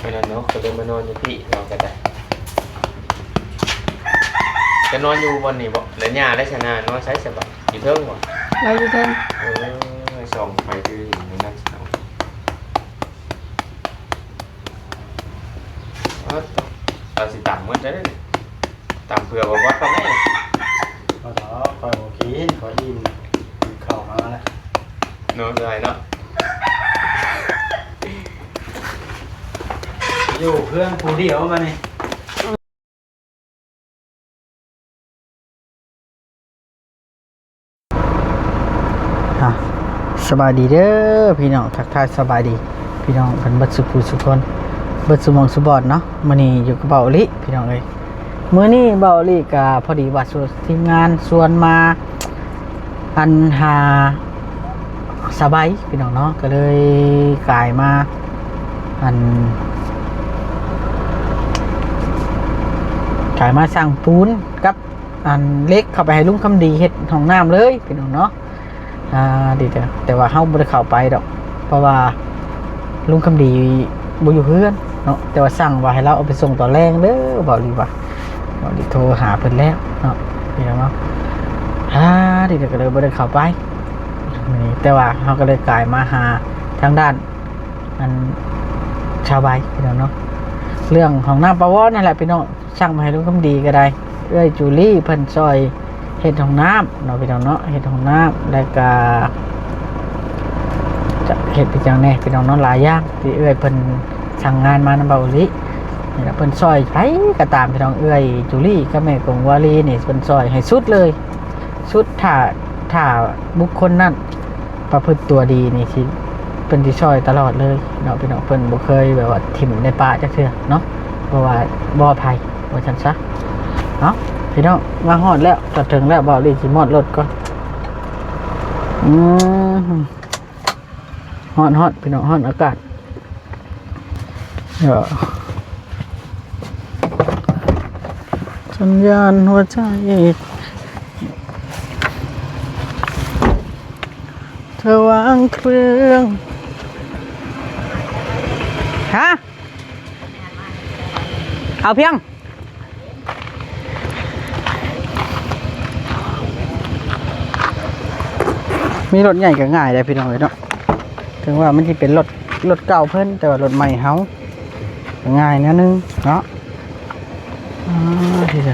ອັນນັ້ນເນາະ ກໍເລີຍມານອນຢູ່ພີ້ ເຮົາກໍໄດ້ ຈະນອນຢູ່ບ່ອນນີ້ບໍ່? ແລ້ວຍ່າໄດ້ຊະນາ ນອນໃສຊະບາດ? ຢູ່ເທິງບໍ່? ລາວຢູ່ເທິງ. ເອີ ສ່ອງໄປຄືຢູ່ນັ້ນ ເອົາ ເອົາ ເອົາ ຊິຕຳໝົດເດ້ ຕຳເພື່ອບໍ່ບອດປານໃດ. ບໍ່ດອກ ຂ້ອຍບໍ່ກິນ ຂ້ອຍອີ່ມ ກິນເຂົ້າມາແລ້ວເນາະ ເອື້ອຍເນາະ. ຢູ່ເຮືອນຜູ້ດຽວມານີ້. ອ່ະ ສະບາຍດີເດີພີ່ນ້ອງ ທັກທາຍສະບາຍດີພີ່ນ້ອງກັນເບິດສູ່ຜູ້ສູ່ຄົນ ເບິດສູ່ໝ່ອງສູ່ບ່ອນເນາະ. ມື້ນີ້ຢູ່ກັບເບົາອີ່ຫຼີພີ່ນ້ອງເອີຍ. ມື້ນີ້ເບົາອີ່ຫຼີກະພໍດີວ່າ ຊວນ ທີມງານຊວນມາ ອັນ ຫາສາວໃບພີ່ນ້ອງເນາະ ກໍເລີຍກາຍມາ ອັນ ກາຍມາສ້າງປູນກັບ ອັນ ເຫຼັກເຂົ້າໄປໃຫ້ລຸງຄຳດີເຮັດຫ້ອງນ້ຳເລີຍພີ່ນ້ອງເນາະ. ອ່າ ດີແຕ່ ແຕ່ວ່າເຮົາບໍ່ໄດ້ເຂົ້າໄປດອກ ເພາະວ່າລຸງຄຳດີບໍ່ຢູ່ເຮືອນເນາະ ແຕ່ວ່າສັ່ງວ່າໃຫ້ລາວເອົາໄປສົ່ງຕອນແລງເດີ ເບົາອີ່ຫຼີວ່າ ເບົາອີ່ຫຼີໂທຫາເພິ່ນແລ້ວເນາະ ພີ່ນ້ອງເນາະ. ອ່າ ດີແຕ່ກໍເລີຍບໍ່ໄດ້ເຂົ້າໄປ ແຕ່ວ່າເຮົາກໍເລີຍກາຍມາຫາທາງດ້ານ ອັນ ສາວໃບພີ່ນ້ອງເນາະ ເລື່ອງຫ້ອງນ້ຳປະວອນນັ້ນແຫຼະພີ່ນ້ອງ. ສັ່ງມາໃຫ້ລຸງຄຳດີກໍໄດ້ ເອື້ອຍຈູລີເພິ່ນຊ່ອຍເຮັດຫ້ອງນ້ຳເນາະ ພີ່ນ້ອງເນາະ ເຮັດຫ້ອງນ້ຳ ແລ້ວກະຈະເຮັດໄປຈັ່ງແດ່ພີ່ນ້ອງເນາະ ຫຼາຍຢ່າງທີ່ເອື້ອຍເພິ່ນສັ່ງງານມານຳເບົາອີ່ຫຼີນີ້ລະ. ເພິ່ນຊ່ອຍໃຜກໍຕາມພີ່ນ້ອງ ເອື້ອຍຈູລີກັບແມ່ກົງວາລີນີ້ ເພິ່ນຊ່ອຍໃຫ້ສຸດເລີຍ ສຸດ ຖ້າ ຖ້າບຸກຄົນນັ້ນ ປະພຶດຕົວດີນີ້ ຊິ ເພິ່ນຊິຊ່ອຍຕະຫຼອດເລີຍເນາະພີ່ນ້ອງ. ເພິ່ນບໍ່ເຄີຍແບບວ່າຖິ້ມໃນປ່າຈັກເທື່ອເນາະ ເພາະວ່າບໍ່ໃຜວ່າຊັ້ນຊະ. ເອົ້າ ພີ່ນ້ອງ ມາຮອດແລ້ວ ຈອດເຖິງແລ້ວ ເບົາລີຊິມອດລົດກ່ອນ. ອືມ ຮ້ອນໆ ພີ່ນ້ອງ ຮ້ອນອາກາດ. ເອີ ສັນຍານຫົວໃຈ ເທວາງເຄື່ອງ ຮະ ເອົາພຽງ. ມີລົດໃຫຍ່ກໍງ່າຍໄດ໋ພີ່ນ້ອງເອີຍເນາະ ເຖິງວ່າມັນຊິເປັນລົດ ລົດເກົ່າເພິ່ນ ແຕ່ວ່າລົດໃໝ່ເຮົາກໍງ່າຍແນວໜຶ່ງເນາະ. ອ່າ ທີ່ເດີ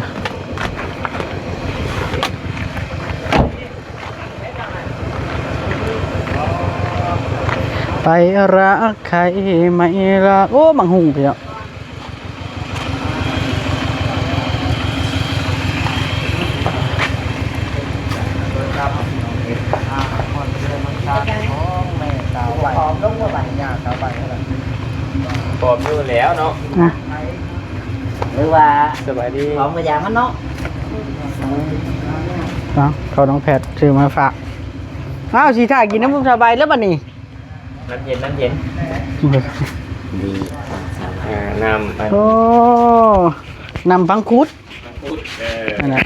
ໄປລະໄຂ່ໄໝລະ ໂອ້ ບັກຫຸ່ງພີ່ນ້ອງ. ຂອມລົງບໍ່ບັດນີ້ ຍ່າງເຂົ້າໄປແລ້ວ ຂອມຢູ່ແລ້ວເນາະ ນະ ຫຼືວ່າ ສະບາຍດີ ຂອມກະຢ່າມັນເນາະ. ເອົາ ເຂົ້ານ້ອງແພດຊື້ມາຝາກ. ອ້າວ ຊິຖ້າກິນນ້ຳສະບາຍແລ້ວບັດນີ້. ນ້ຳເຢັນ ນ້ຳເຢັນ ດີ ເອີ ນ້ຳ ໂອ້ ນ້ຳພັງຄຸດ ເອີ ນັ້ນແຫຼະ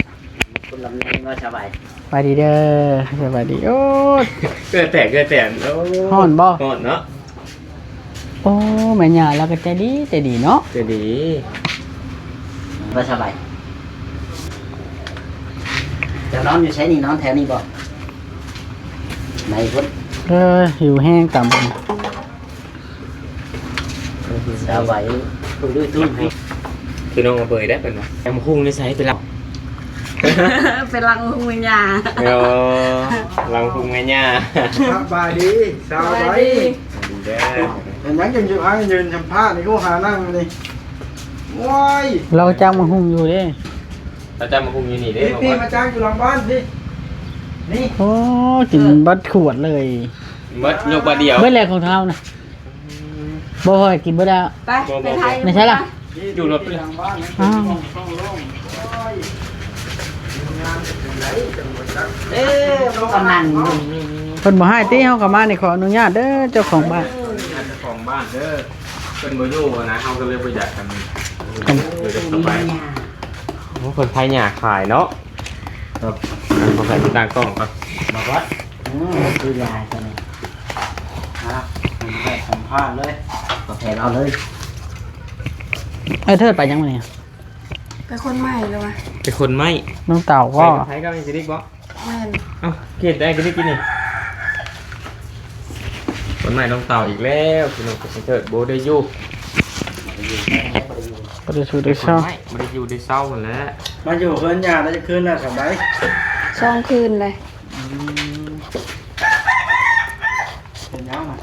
ຄຸນລຳເນີນວ່າສະບາຍ ສະບາຍດີເດີ ສະບາຍດີ. ໂອ້ ເກີດແຕກ ເກີດແຕກ ໂອ້ ຮ້ອນບໍ່? ຮ້ອນເນາະ. ໂອ້ ແມ່ຍ່າລາວກໍໃຈດີ ໃຈດີເນາະ ໃຈດີ. ວ່າສະບາຍ ຈະນອນຢູ່ໃສນີ້? ນອນແຖວນີ້ບໍ່? ໃນພຸ້ນ ເອີ ຫິວແຮງຕາມ ສະບາຍດີ ຄຸນດູຕູ້ ພີ່ນ້ອງອາເບີຍໄດ້ເພິ່ນວ່າ ຕຳບັກຫຸ່ງຢູ່ໃສ? ເປັນຫຼັງ ເປັນຫຼັງຫຸ່ງແມ່ຍ່າ ເອີ ຫຼັງຫຸ່ງແມ່ຍ່າ. ສະບາຍດີ ສະບາຍດີ ເດີ ເປັນຫຍັງຈຶ່ງຢູ່ ຫາຢືນສຳພາດນີ້ ຄືຫານັ່ງນີ້? ໂອ້ຍ ລາວຈຳບັກຫຸ່ງຢູ່ເດ້ ລາວຈຳບັກຫຸ່ງຢູ່ນີ້ເດ້ ພີ່ ມາຈາກຢູ່ຫຼັງບ້ານພີ່ ນີ້ ໂອ້ ກິນເບິດຂວດເລີຍ ເບິດ ຍົກບາດດຽວ ເບິດແລ້ວຂອງເຮົານະ. ບໍ່ ຂ້ອຍກິນເບິດແລ້ວ ໄປ ບໍ່ ໄປ ບໍ່ ໄທ ໄປໃສລະ? ຢູ່ລົດ ອ້າວ ເອີ ກຳນັນ ເພິ່ນບໍ່ໃຫ້ຕິ ເຮົາເຂົ້າມານີ້ ຂໍອະນຸຍາດເດີ ເຈົ້າຂອງບ້ານ ເຈົ້າຂອງບ້ານເດີ ເພິ່ນບໍ່ຢູ່ນະ ເຮົາກໍເລີຍບໍ່ຢາກກັນ ເອີ ສະບາຍ. ໂອ້ ເພິ່ນໄຖຫຍ້າຂາຍເນາະ ຄັບ ເອົາໃສ່ຕາກ້ອງກ່ອນ ບໍ່ ບໍ່ ອືມ ຄືຢາຕົວນີ້ ອ່ະ ເພິ່ນແພດສຳພາດເລີຍ ກໍແພດເອົາເລີຍ. ອ້າຍເທີດໄປຫຍັງມື້ນີ້? ໄປຂົນໄມ້ແລ້ວວະ? ໄປຂົນໄມ້. ນ້ອງເຕົ່າ ໄປ ບໍ່? ກັບໃຜ? ກັບໄອ້ກະດິກບໍ່? ແມ່ນ. ເອົ້າ ເຮັດໄດ້ກະດິກກິນນີ້. ຂົນໄມ້ນ້ອງເຕົ່າອີກແລ້ວ ພີ່ນ້ອງ. ໄອ້ເທີດບໍ່ໄດ້ຢູ່ ບໍ່ໄດ້ຢູ່ໄດ້ເຊົາ ບໍ່ໄດ້ຢູ່ໄດ້ເຊົາຫັ້ນແຫຼະ. ມາຢູ່ເຮືອນຍ່າໄດ້ຈັກຄືນແລ້ວສະບາຍ? ສອງຄືນແລ້ວ. ອືມ ເປັນຫຍັງນະ?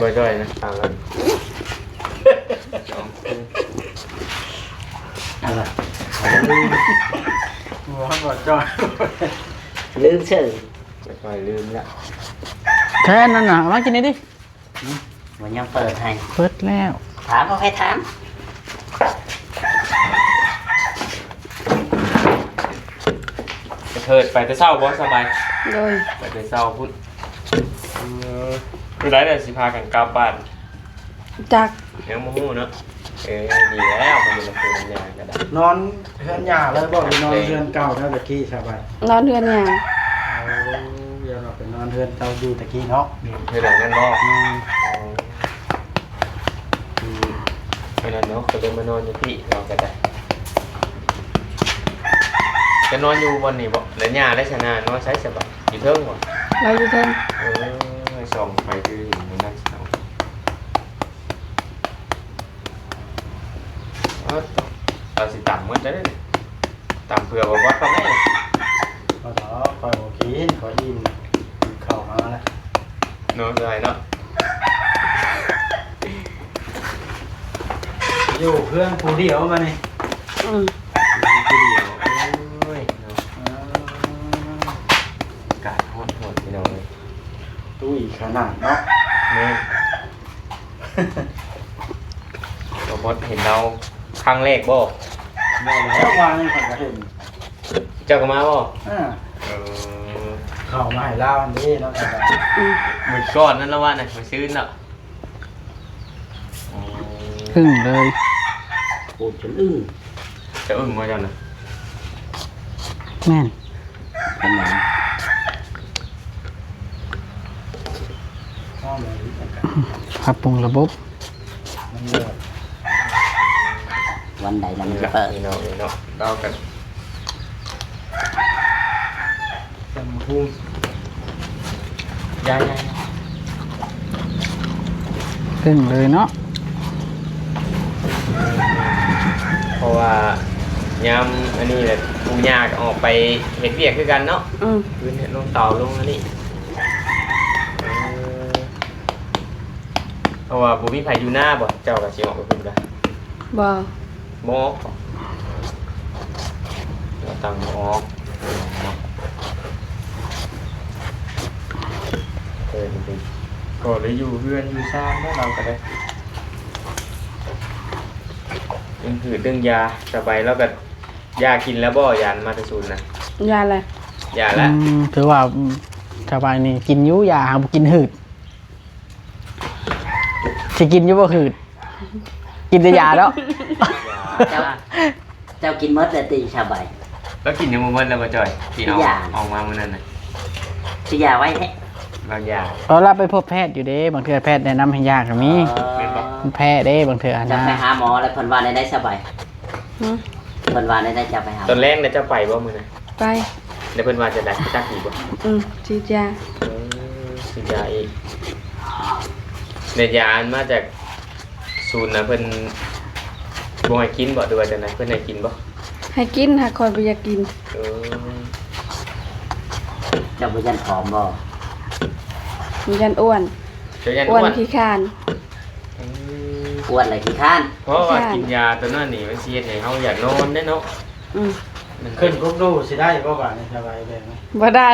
ບໍ່ຈ່ອຍນະ ຕາມແລ້ວ ສອງຄືນ. ອັນລະ ລືມ ບໍ່ ບໍ່ຈ່ອຍ ລືມເສີຍ. ບໍ່ຈ່ອຍລືມລະ. ແທນນັ້ນນະ ເອົາມາກິນນີ້ຕິ. ຫືມ ມັນຍັງເປີດໃຫ້ ເປີດແລ້ວ. ຖາມ ເອົາໃຫ້ຖາມ. ກະເທີດໄປແຕ່ເຊົ້າບໍ່ສະບາຍ? ໂດຍ ໄປແຕ່ເຊົ້າພຸ້ນ. ເອີ ມື້ໃດລະຊິພາກັນກັບບ້ານ? ຈັກ ຍັງບໍ່ຮູ້ເນາະ. ເອີ ດີແລ້ວ ມາຢູ່ນຳປູນຳຍ່າກະໄດ້. ນອນເຮືອນຍ່າເລີຍບໍ່ ຫຼືນອນເຮືອນເກົ່າແນວຕະກີ້ສະບາຍ? ນອນເຮືອນຍ່າ. ໂອ້ ຢ້ານວ່າໄປນອນເຮືອນເກົ່າຢູ່ຕະກີ້ເນາະ. ອືມ ເຮືອນຫຼັງນັ້ນບໍ່? ອືມ ອືມ ອັນນັ້ນເນາະ ກະເລີຍມານອນຢູ່ພີ້ ເຮົາກະໄດ້. ກະນອນຢູ່ບ່ອນນີ້ບໍ່? ແລ້ວຍ່າໄດ້ຊະນະ ນອນໃສສະບາຍ? ຢູ່ເທິງບໍ່? ລາວຢູ່ເທິງ. ເອີ ສ່ອງໄປຄືຢູ່ນັ້ນເນາະ. ເອີ ເອົາ ເອົາຊິຕຳໝົດເດີ ຕຳເຜື່ອບໍ່ບອດເຂົ້າໄດ້. ບໍ່ດອກ ຂ້ອຍບໍ່ກິນ ຂ້ອຍອີ່ມ ກິນເຂົ້າມາແລ້ວເນາະ ສະບາຍເນາະ. ຢູ່ເຮືອນຜູ້ດຽວມານີ້. ອືມ ຢູ່ເຮືອນຜູ້ດຽວ. ໂອ້ຍເນາະ ເອີ ອາກາດຮ້ອນໂພດ ພີ່ນ້ອງເອີຍ. ຕຸ້ຍຂະໜາດເນາະ. ແມ່ນ. ບໍ່ບອດເຫັນລາວຄັ້ງແລກບໍ່? ບໍ່ແລ້ວ ວ່ານີ້ຂ້ອຍກະເຫັນ. ເຈົ້າກະມາບໍ່? ເອີ ເອີ ເຂົ້າມາໃຫ້ລາວຫັ້ນເດ້ເນາະ. ອືມ ມື້ກ່ອນນັ້ນລະວ່ານະ ມື້ຊືນເນາະ. ອືມ ອຶ້ງເລີຍ ໂອດຈົນອຶ້ງ. ຈະອຶ້ງບໍ່ເຈົ້ານະ? ແມ່ນ. ເປັນຫຍັງ? ປັບປຸງລະບົບ ວັນໃດລະມັນຈະເປີດ. ນີ້ເນາະ ນີ້ເນາະ ລາວກັນ ຕຳຫຸ່ງ ຢາ ຢາ ຢາ ເຄິ່ງເລີຍເນາະ. ເພາະວ່າຍາມອັນນີ້ແຫຼະ ປູ່ຍ່າກະອອກໄປເຮັດວຽກຄືກັນເນາະ. ອືມ ຄືເຮັດລົງເຕົາລົງອັນນີ້. ເອີ ເພາະວ່າບໍ່ມີໃຜຢູ່ນາບໍ່? ເຈົ້າກະຊິອອກໄປພຸ້ນກະ ບໍ່ ບໍ່ອອກ ລາວຕັ້ງບໍ່ອອກເນາະ. ເອີ ກະໄດ້ຢູ່ເຮືອນຢູ່ຊານເນາະ ລາວກະໄດ້ ເລື່ອງພືດເລື່ອງຢາ. ສະບາຍລາວກະຢາກິນແລ້ວບໍ່? ຢາມາແຕ່ສູນນະ ຢາແລ້ວ ຢາແລ້ວ. ອືມ ຖືວ່າ ສະບາຍນີ້ກິນຢູ່ຢາ ຫາບໍ່ກິນພືດ. ຊິກິນຢູ່ບໍ່ພືດ? ກິນແຕ່ຢາເນາະ. ເຈົ້າ ເຈົ້າກິນໝົດແລ້ວຕິສະບາຍ? ລາວກິນຍັງບໍ່ໝົດລະບໍ່ຈ່ອຍ ທີ່ເອົາ ຢາ ອອກມາມື້ນັ້ນນະ. ຊື້ຢາໄວ້ແທ້ ລາວຢາ ເອີ ລາວໄປພົບແພດຢູ່ເດ້ ບາງເທື່ອແພດແນະນຳໃຫ້ຢາກະມີ. ເອີ ແມ່ນບໍ່? ມັນແພ້ເດ້ບາງເທື່ອນະ. ເຈົ້າໄປຫາໝໍແລ້ວເພິ່ນວ່າແນວໃດສະບາຍ? ຫືມ ເພິ່ນວ່າແນວໃດ ເຈົ້າໄປຫາໝໍ? ຕອນແລງນະ ເຈົ້າໄປບໍ່ມື້ນັ້ນ? ໄປ. ແລ້ວເພິ່ນວ່າຈັ່ງໃດ? ຈັກອີກບໍ່? ອືມ ສີດຢາ. ເອີ ສີດຢາອີກ. ແລ້ວຢາອັນມາຈາກສູນນະ ເພິ່ນບໍ່ໃຫ້ກິນບໍ່ ຫຼືວ່າຈັ່ງໃດ? ເພິ່ນໃຫ້ກິນບໍ່? ໃຫ້ກິນ ຫາກຂ້ອຍບໍ່ຢາກກິນ. ເອີ ເຈົ້າບໍ່ຢ້ານຜອມບໍ່? ບໍ່ຢ້ານອ້ວນ. ເຈົ້າຢ້ານອ້ວນ? ອ້ວນຂີ້ຄ້ານ. ອືມ ອ້ວນແລະຂີ້ຄ້ານ. ເພາະວ່າກິນຢາໂຕນັ້ນນີ້ ມັນຊິເຮັດໃຫ້ເຮົາຢາກນອນເດ້ເນາະ. ອືມ ມັນຂຶ້ນກົກດູຊິໄດ້ບໍ່ບາດນີ້ ສະບາຍແບບນີ້? ບໍ່ໄດ້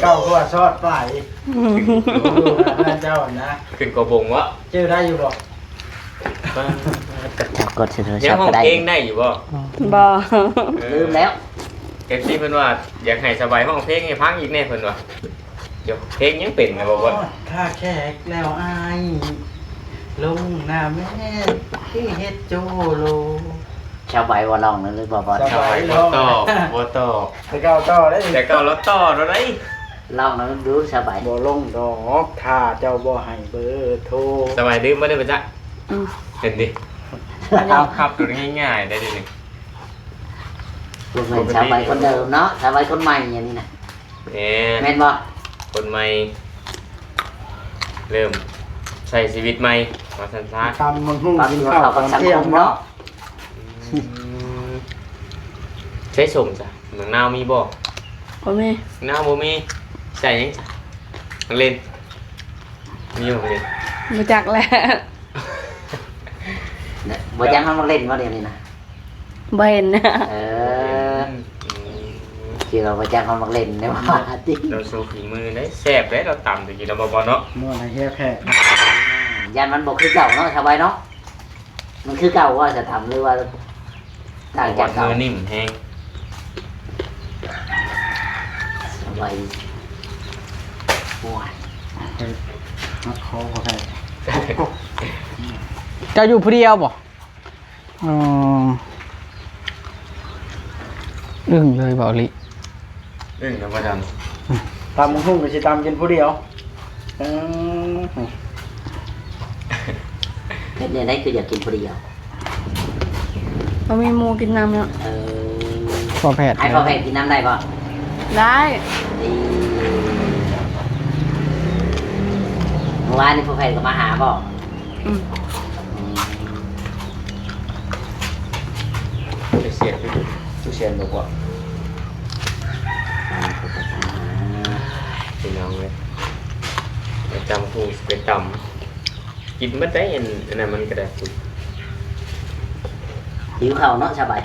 ເກົ່າກວ່າຊອດປາຍ. ເຈົ້ານະ ຂຶ້ນກົກບົງວະ ຈື່ໄດ້ຢູ່ບໍ່? ກະກົດໃສ່ໂທລະສັບກະໄດ້. ຍັງຮ້ອງເພງໄດ້ຢູ່ບໍ່? ບໍ່ ເອີ ລືມແລ້ວ. ເອັຟຊີ ເພິ່ນວ່າຢາກໃຫ້ສະບາຍຮ້ອງເພງໃຫ້ຟັງອີກແນ່ ເພິ່ນວ່າ. ໂຢ ເພງຍັງເປັນນະ ບໍ່ ບໍ່ ຖ້າແຂກແລ້ວອ້າຍ ລົງໜ້າແມ່ນ ຄືເຮັດໂຈໂລ. ສະບາຍບໍ່ຮ້ອງນະ ຫຼືບໍ່? ສະບາຍບໍ່ຕອບ ບໍ່ຕອບ. ແຕ່ເກົ່າຕໍ່ໄດ້ ແຕ່ເກົ່າລາວຕໍ່ແລ້ວໄດ໋. ລອງນຳດູສະບາຍ. ບໍ່ລົງດອກ ຖ້າເຈົ້າບໍ່ໃຫ້ເບີໂທ. ສະບາຍ ລືມບໍ່ໄດ້ປະຈັກ? ອືມ ເຫັນດິ ເອົາ ຮັບໂຕງ່າຍໆໄດ້ເດນີ້. ບໍ່ແມ່ນສາວໃບຄົນເດີມເນາະ ສາວໃບຄົນໃໝ່ອັນນີ້ນະ. ແມ່ນ ແມ່ນບໍ່? ຄົນໃໝ່ ເລີ່ມໃຊ້ຊີວິດໃໝ່ ວ່າຊັ້ນຊະ. ຕຳບັກຫຸ່ງ ປັບຕົວເຂົ້າກັບສັງຄົມເນາະ. ອືມ ໃຊ້ສົ້ມຊະ ໝາກນາວມີບໍ່? ບໍ່ມີ. ໝາກນາວບໍ່ມີ ໃສ່ຫຍັງຊະ? ໝາກເລັ່ນ ມີບໍ່ໝາກເລັ່ນ? ບໍ່ຈັກແຫຼະ. ບໍ່ຈັກເຮົາມັກຫຼິ້ນບໍ່ດຽວນີ້ນະ? ບໍ່ເຫັນ. ເອີ ອືມ ຄິດວ່າບໍ່ຈັກເຮົາມັກຫຼິ້ນແນວວ່າຕິ ລາວໂຊຝີມືເດ້ ແຊບເດ້ລາວຕຳຕະກີ້ນະ ບໍ່ ບໍ່ເນາະ ມ່ວນໃຫ້ແຮກແຂກ. ຢ້ານມັນບໍ່ຄືເກົ່າເນາະ ສະບາຍເນາະ. ມັນຄືເກົ່າບໍ່ ສະຕຳ ຫຼືວ່າຕ່າງຈາກເກົ່າ? ມືນິ້ມແຮງ ສະບາຍ. ໂອ້ຍ ມັກຂໍບໍ່ໄດ້. ເຈົ້າຢູ່ຜູ້ດຽວບໍ່? ອໍ ອຶ້ງເລີຍເວົ້າອີ່ຫຼີ. ອຶ້ງນຳບໍ່ດຳ ຕຳບັກຫຸ່ງກໍຊິຕຳກິນຜູ້ດຽວ. ເອີ ເຮັດແນວໃດຄືຢາກກິນຜູ້ດຽວ? ບໍ່ມີໝູ່ກິນນຳເນາະ. ເອີ ພໍ່ແພດ ໃຫ້ພໍ່ແພດກິນນຳໄດ້ບໍ່? ໄດ້. ດີ ມື້ວານນີ້ພໍ່ແພດກໍມາຫາບໍ່? ອືມ ອືມ ໄປສຽນ ໄປສຽນບໍ່ກວ່າ ພີ່ນ້ອງເອີຍ. ໄປຕຳຫຸ່ງ ໄປຕຳ ກິນໝົດໄດ໋ ອັນ ອັນນັ້ນມັນກໍໄດ້. ຫິວເຂົ້າເນາະ ສະບາຍ.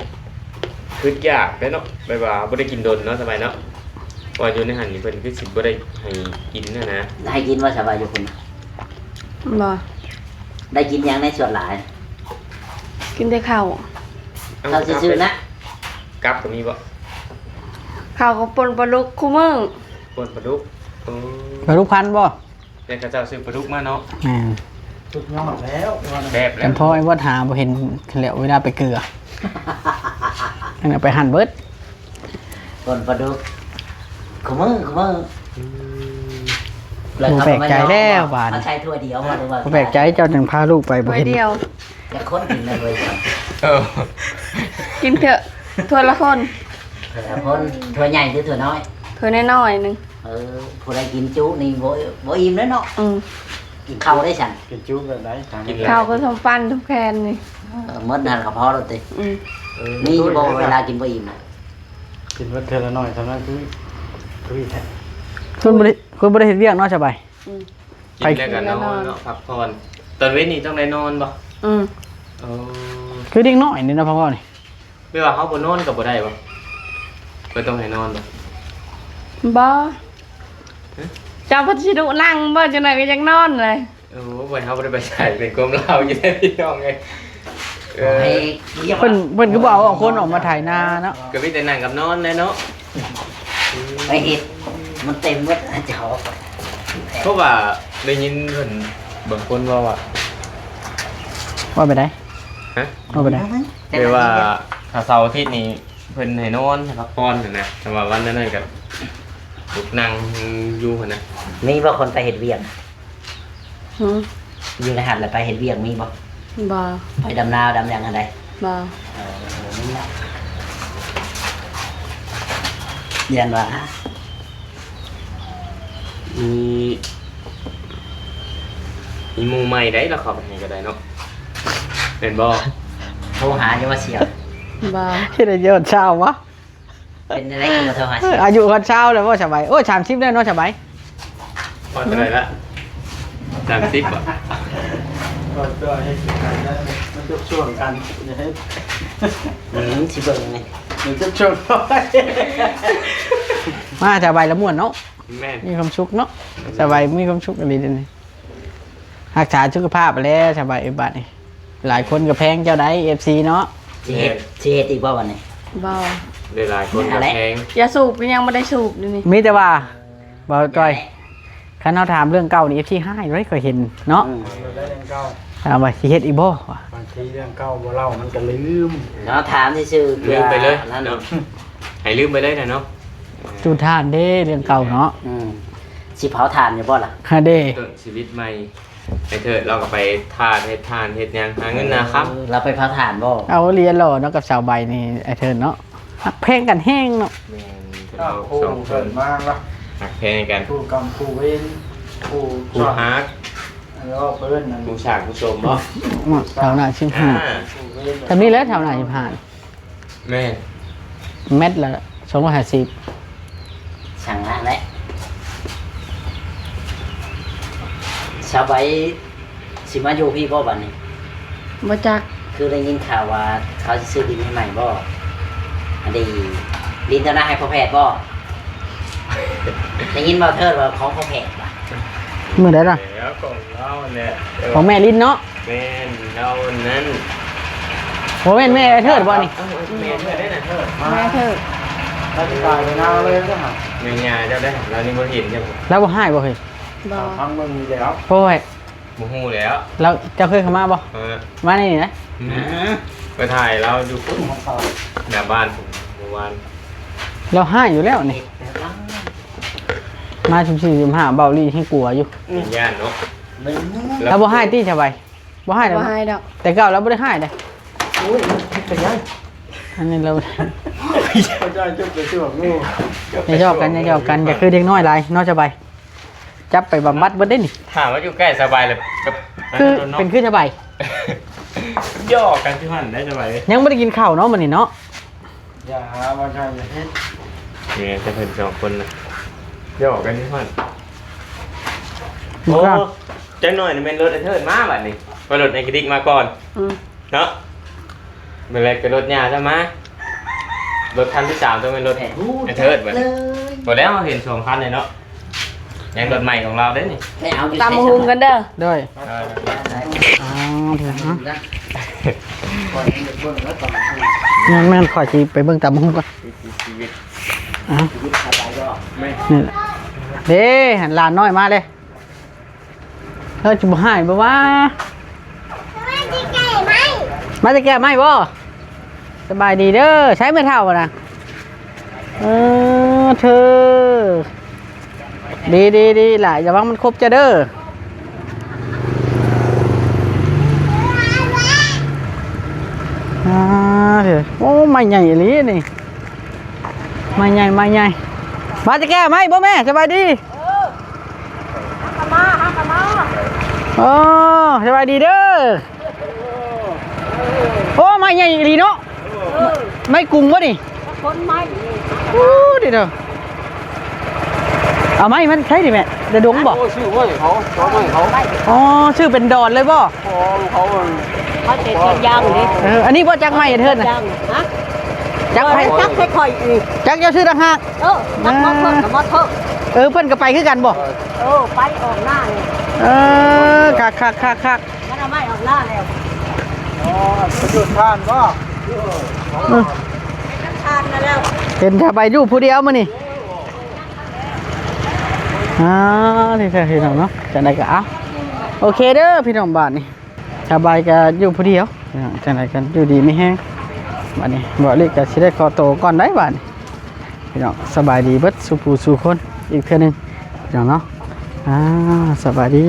ຄຶດຢາກເດ້ເນາະ ແບບວ່າບໍ່ໄດ້ກິນດົນເນາະ ສະບາຍເນາະ. ເພາະວ່າຢູ່ໃນຫັ້ນນີ້ເພິ່ນຄືຊິບໍ່ໄດ້ໃຫ້ກິນຫັ້ນນະ. ໃຫ້ກິນບໍ່ ສະບາຍ ຢູ່ພຸ້ນນະ? ບໍ່. ໄດ້ກິນຫຍັງໃນສ່ວນຫຼາຍ? ກິນແຕ່ເຂົ້າ. ເອົ້າ ເຂົ້າຊື່ໆນະ. ກັບກໍມີບໍ່? ເຂົ້າກໍປົ່ນປາດຸກຄູ່ມື້. ປົ່ນປາດຸກ. ໂອ້ ປາດຸກພັນບໍ່? ແຕ່ເຂົາເຈົ້າຊື້ປາດຸກມາເນາະ. ແມ່ນ ສຸດຍອດແລ້ວ ແຊບແລ້ວ. ເປັນເພາະໄອ້ວັດຫາບໍ່ເຫັນແລ້ວ ເວລາໄປເກືອ ອັນນັ້ນໄປຫັ້ນເບິດ. ປົ່ນປາດຸກ ຂະເໝີ ຂະເໝີ. ອືມ ແລ້ວ ບໍ່ແປກໃຈແລ້ວບາດນີ້ ເຂົາໃສ່ຖ້ວຍດຽວບໍ່ ຫຼືວ່າ ບໍ່ແປກໃຈ ເຈົ້າຈັ່ງພາລູກໄປບໍ່ເຫັນ. ຖ້ວຍດຽວ ຈັກຄົນກິນນະເວີຍ. ເອີ ກິນເຖາະ ຖ້ວຍລະຄົນ. ຖ້ວຍລະຄົນ ຖ້ວຍໃຫຍ່ຫຼືຖ້ວຍນ້ອຍ? ຖ້ວຍນ້ອຍໆໜຶ່ງ. ເອີ ຜູ້ໃດກິນຈຸນີ້ບໍ່ ບໍ່ອີ່ມເດ້ເນາະ. ອືມ ກິນເຂົ້າໄດ້ຊັ້ນ. ກິນຈຸແບບໃດ? ກິນເຂົ້າກໍສົມປັນສົມແຄນນີ້. ເອີ ໝົດຫັ້ນກໍພໍແລ້ວຕິ. ອືມ ເອີ ມີຢູ່ບໍ່ເວລາກິນບໍ່ອີ່ມນະ? ກິນເບິດເທື່ອລະໜ້ອຍ ສ່ຳນັ້ນຄື ຄືແທ້ ຄົນບໍ່ໄດ້ ຄົນບໍ່ໄດ້ເຮັດວຽກເນາະ ສະບາຍ. ອືມ ກິນແລ້ວກໍນອນເນາະ ພັກຜ່ອນ. ຕອນເວັນນີ້ຕ້ອງໄດ້ນອນບໍ່? ອືມ ໂອ້ ຄືເດັກນ້ອຍນີ້ນະ ພັກຜ່ອນນີ້. ແບບວ່າເຮົາບໍ່ນອນກໍບໍ່ໄດ້ບໍ່? ເພິ່ນຕ້ອງໃຫ້ນອນບໍ່? ບໍ່. ຮະ? ເຈົ້າເພິ່ນຊິດຸນັ່ງບໍ່? ຈັກໜ້ອຍກໍຢາກນອນແຫຼະ. ໂອ້ ເຮົາບໍ່ໄດ້ໄປໃສ ເປັນຄວາມລາວຢູ່ເດ້ພີ່ນ້ອງເອີຍ. ເອີ ເພິ່ນ ເພິ່ນຄືບໍ່ເອົາຄົນອອກມາໄຖນາເນາະ? ກໍມີແຕ່ນັ່ງກັບນອນແຫຼະເນາະ. ໄປເຮັດ ມັນເຕັມໝົດ ເຈົ້າ. ເພາະວ່າໄດ້ຍິນເພິ່ນບາງຄົນເວົ້າວ່າ ວ່າໄປໃດ? ຮະ? ວ່າໄປໃດ? ແຕ່ວ່າຖ້າເສົາອາທິດນີ້ ເພິ່ນໃຫ້ນອນໃຫ້ພັກຜ່ອນຫັ້ນນະ ແຕ່ວ່າວັນນັ້ນກໍລຸກນັ່ງຢູ່ຫັ້ນນະ. ມີບໍ່ຄົນໄປເຮັດວຽກ? ຫື? ຢູ່ໃນຫັ້ນລະໄປເຮັດວຽກມີບໍ່? ບໍ່. ໄປດຳນາດຳຫຍັງຫັ້ນໃດ? ບໍ່. ເອີ ຢ້ານວ່າ ມີ ມີໝູ່ໃໝ່ໄດ໋ ລະເຂົ້າໄປໃຫ້ກໍໄດ້ເນາະ ແມ່ນບໍ່? ໂທຫາຢູ່ວ່າສ່ຽວ. ບໍ່. ເຮັດໃຫ້ຍອດຊາວວະ? ເປັນຈັ່ງໃດຄືບໍ່ໂທຫາສ່ຽວ? ອາຍຸຮອດຊາວແລ້ວບໍ່ສະບາຍ? ໂອ້ຍ ສາມສິບແລ້ວເນາະສະບາຍ. ຮອດເທົ່າໃດລະ? ສາມສິບບໍ່? ຮອດຕົວໃຫ້ກິນໄດ້ ມັນທຸກຊ່ວງກັນ ຢ່າໃຫ້ ອືມ ຊິເບິ່ງນີ້ ມັນທຸກຊ່ວງ. ມາສະບາຍລະມ່ວນເນາະ. ແມ່ນ ມີຄວາມສຸກເນາະ ສະບາຍມີຄວາມສຸກອີ່ຫຼີເດນີ້. ຮັກສາສຸຂະພາບແລ້ວສະບາຍເອີຍບາດນີ້. ຫຼາຍຄົນກໍແພງເຈົ້າໄດ໋ ເອັຟຊີເນາະ. ຊິເຮັດ ຊິເຮັດອີກບໍ່ບັດນີ້? ບໍ່. ຫຼາຍໆຄົນກໍແພງ. ຢາສູບກໍຍັງບໍ່ໄດ້ສູບຢູ່ນີ້. ມີແຕ່ວ່າ ບໍ່ຕ້ອຍ ຄັນເຮົາຖາມເລື່ອງເກົ່ານີ້ ເອັຟຊີຮ້າຍເດ້ ຂ້ອຍເຫັນເນາະ. ອືມ ຖາມວ່າຊິເຮັດອີກບໍ່? ບາງທີເລື່ອງເກົ່າບໍ່ເລົ່າມັນກໍລືມເນາະ. ຖາມຊື່ໆ ລືມໄປເລີຍເນາະ ໃຫ້ລືມໄປເລີຍນະເນາະ. ຈູດຖ່ານເດ້ ເລື່ອງເກົ່າເນາະ. ອືມ ຊິເຜົາຖ່ານຢູ່ບໍ່ລະ? ຫັ້ນເດ້ ເລີ່ມຕົ້ນຊີວິດໃໝ່. ໄອ້ເທີດລາວກໍໄປທາດ ເຮັດທານເຮັດຫຍັງ ຫາເງິນຫາຄຳ. ເອີ ລາວໄປເຜົາຖ່ານບໍ່? ເອົາອີ່ຫຼີເນາະ ກັບສາວໃບນີ້ ໄອ້ເທີດເນາະ ຮັກແພງກັນແຮງເນາະ. ແມ່ນ ເພິ່ນເອົາສອງຄົນມາເນາະ ຮັກແພງກັນ ຄູ່ກຳຄູ່ເວນ ຄູ່ ຄູ່ຮັກ ອັນນີ້ເວົ້າເພິ່ນນັ້ນ ຄູ່ສ້າງຄູ່ສົມເນາະ. ເຖົ້າໜ້າສິບຫ້າ ອ່າ ກໍມີແຫຼະ ເຖົ້າໜ້າສິບຫ້າ. ແມ່ນ ແມັດລະສອງຮ້ອຍຫ້າສິບ. ຊ່າງງານແຫຼະ. ສາວໃບຊິມາຢູ່ພີ້ບໍ່ບັດນີ້? ບໍ່ຈັກ. ຄືໄດ້ຍິນຂ່າວວ່າເຂົາຊິຊື້ດິນໃຫ້ໃໝ່ບໍ່? ອັນນີ້ດິນເຈົ້ານາໃຫ້ພໍ່ແພດບໍ່? ໄດ້ຍິນເວົ້າເທີດວ່າຂອງພໍ່ແພດວ່າ. ມື້ໃດລະ? ແລ້ວຂອງລາວແຫຼະ ຂອງແມ່ລິນເນາະ. ແມ່ນ ລາວນັ້ນ ບໍ່ແມ່ນແມ່ເທີດບໍ່ນີ້? ເອີ ແມ່ເທີດໄດ້ນະ ເທີດ ແມ່ເທີດ ລາວຊິຕາຍໄປນາເລີຍນະ. ແມ່ຍ່າເຈົ້າໄດ້ ລາວຍັງບໍ່ເຫັນຢູ່. ລາວບໍ່ຮ້າຍບໍ່ເຮີ້ຍ? ບໍ່. ທາງເບິ່ງນີ້ແລ້ວ ໂອ້ຍ ບໍ່ຮູ້ແລ້ວ. ລາວ ເຈົ້າເຄີຍເຂົ້າມາບໍ່? ເອີ ມານີ້ນະ ອືມ ໄປຖ່າຍລາວຢູ່ພຸ້ນ ໜ້າບ້ານພຸ້ນ ເມື່ອວານ. ລາວຮ້າຍຢູ່ແລ້ວນີ້ ມາຊຸ່ມສີ່ຊຸ່ມຫ້າ ເບົາຫຼີແຮງກົວຢູ່. ອືມ ຢ້ານເນາະ. ລາວບໍ່ຮ້າຍຕິ ສະບາຍ? ບໍ່ຮ້າຍດອກ ບໍ່ຮ້າຍດອກ. ແຕ່ເກົ່າລາວບໍ່ໄດ້ຮ້າຍເດ້. ໂອ້ຍ ເປັນຫຍັງ? ອັນນີ້ລາວ ເຈົ້າຈົບໄປຊື່ຫວາງູ. ຢ່າຫຍອກກັນ ຢ່າຫຍອກກັນ ຢ່າຄືເດັກນ້ອຍຫຼາຍເນາະ ສະບາຍ. ຈັບໄປບຳບັດເບິດເດ້ນີ້. ຖາມວ່າຢູ່ໃກ້ສະບາຍແລ້ວ ຄືເປັນຄືສະບາຍ ຫຍອກກັນຢູ່ຫັ້ນໄດ໋ສະບາຍ. ຍັງບໍ່ໄດ້ກິນເຂົ້າເນາະມື້ນີ້ເນາະ. ຢ່າຫາວ່າໃຫຍ່ເຮັດ ນີ້ແຕ່ເພິ່ນສອງຄົນນະ ຫຍອກກັນຢູ່ຫັ້ນ. ໂອ້ ຈັກໜ້ອຍນີ້ແມ່ນລົດໄອ້ເທີດມາບັດນີ້ ວ່າລົດໄອ້ກະດິກມາກ່ອນ. ອືມ ເນາະ ມື້ແລກກໍລົດຍ່າເຈົ້າມາ ລົດຄັນທີສາມຕ້ອງແມ່ນລົດໄອ້ເທີດບັດນີ້. ບໍ່ແລ້ວເຮົາເຫັນສອງຄັນເລີຍເນາະ. ຍັງລົດໃໝ່ຂອງລາວເດ້ນີ້. ຕຳບັກຫຸ່ງກັນເດີ. ໂດຍ ເອີ ອໍ ເດີເນາະ. ແມ່ນໆ ຂ້ອຍຊິໄປເບິ່ງຕຳບັກຫຸ່ງກ່ອນ. ນີ້ແຫຼະ ເດ້ ຫັ້ນຫຼານນ້ອຍມາເລີຍ. ເຮົາຈະບໍ່ຮ້າຍບໍ່ວະ? ມາແຕ່ແກ້ໄມ້ບໍ່? ສະບາຍດີເດີ. ໃສແມ່ເຖົ້ານະ? ເອີ ເທີ ດີໆໆ ຫຼ້າ ລະວັງມັນຄົບເຈົ້າເດີ. ອ່າ ເທີ ໂອ້ ໄມ້ໃຫຍ່ອີ່ຫຼີນີ້. ໄມ້ໃຫຍ່ ໄມ້ໃຫຍ່. ມາແຕ່ແກ້ໄມ້ບໍ່ແມ່? ສະບາຍດີ. ເອີ ຫາກັນມາ ຫາກັນມາ. ໂອ້ ສະບາຍດີເດີ. ໂອ້ ໄມ້ໃຫຍ່ອີ່ຫຼີເນາະ. ເອີ ໄມ້ກຸງບໍ່ນີ້? ຄົນໄມ້ນີ້. ໂອ້ ດີເດີ. ເອົາໄມ້ມາໃສນີ້ແມ່? ແຕ່ດົງບໍ່? ໂອ້ ຊື້ໄມ້ເຂົາ ເອົາໄມ້ເຂົາ. ອໍ ຊື້ເປັນດອນເລີຍບໍ່? ຂອງເຂົາ ເຂົາໃຊ້ສວນຢາງເດ້. ເອີ ອັນນີ້ບໍ່ຈັກໄມ້ເທີນນະ? ຢາງ ຮະ? ຈັກໄມ້ ຈັກໃຫ້ຂ້ອຍອີກ. ຈັກເຈົ້າຊື້ຕ່າງຫາກ. ເອີ ຈັກມອເຕີກັບມອເຕີ. ເອີ ເພິ່ນກໍໄປຄືກັນບໍ່? ເອີ ໄປອອກໜ້ານີ້. ເອີ ຄັກໆໆໆ. ມັນເອົາໄມ້ອອກໜ້າແລ້ວ. ອໍ ໄປຈູດຖ່ານບໍ່? ເອີ ເປັນຕາໄປຢູ່ຜູ້ດຽວມື້ນີ້. ອ່າ ນີ້ແທ້ພີ່ນ້ອງເນາະ. ຈັ່ງໃດກໍເອົາ ໂອເຄເດີພີ່ນ້ອງ ບາດນີ້ ສະບາຍກໍຢູ່ຜູ້ດຽວ. ຈັ່ງໃດກໍຢູ່ດີມີແຮງ. ບາດນີ້ ບໍ່ລິກກໍຊິໄດ້ຂໍໂຕກ່ອນໄດ໋ບາດນີ້. ພີ່ນ້ອງ ສະບາຍດີເບິດສູ່ຜູ້ສູ່ຄົນອີກເທື່ອໜຶ່ງ ພີ່ນ້ອງເນາະ. ອ່າ ສະບາຍດີ.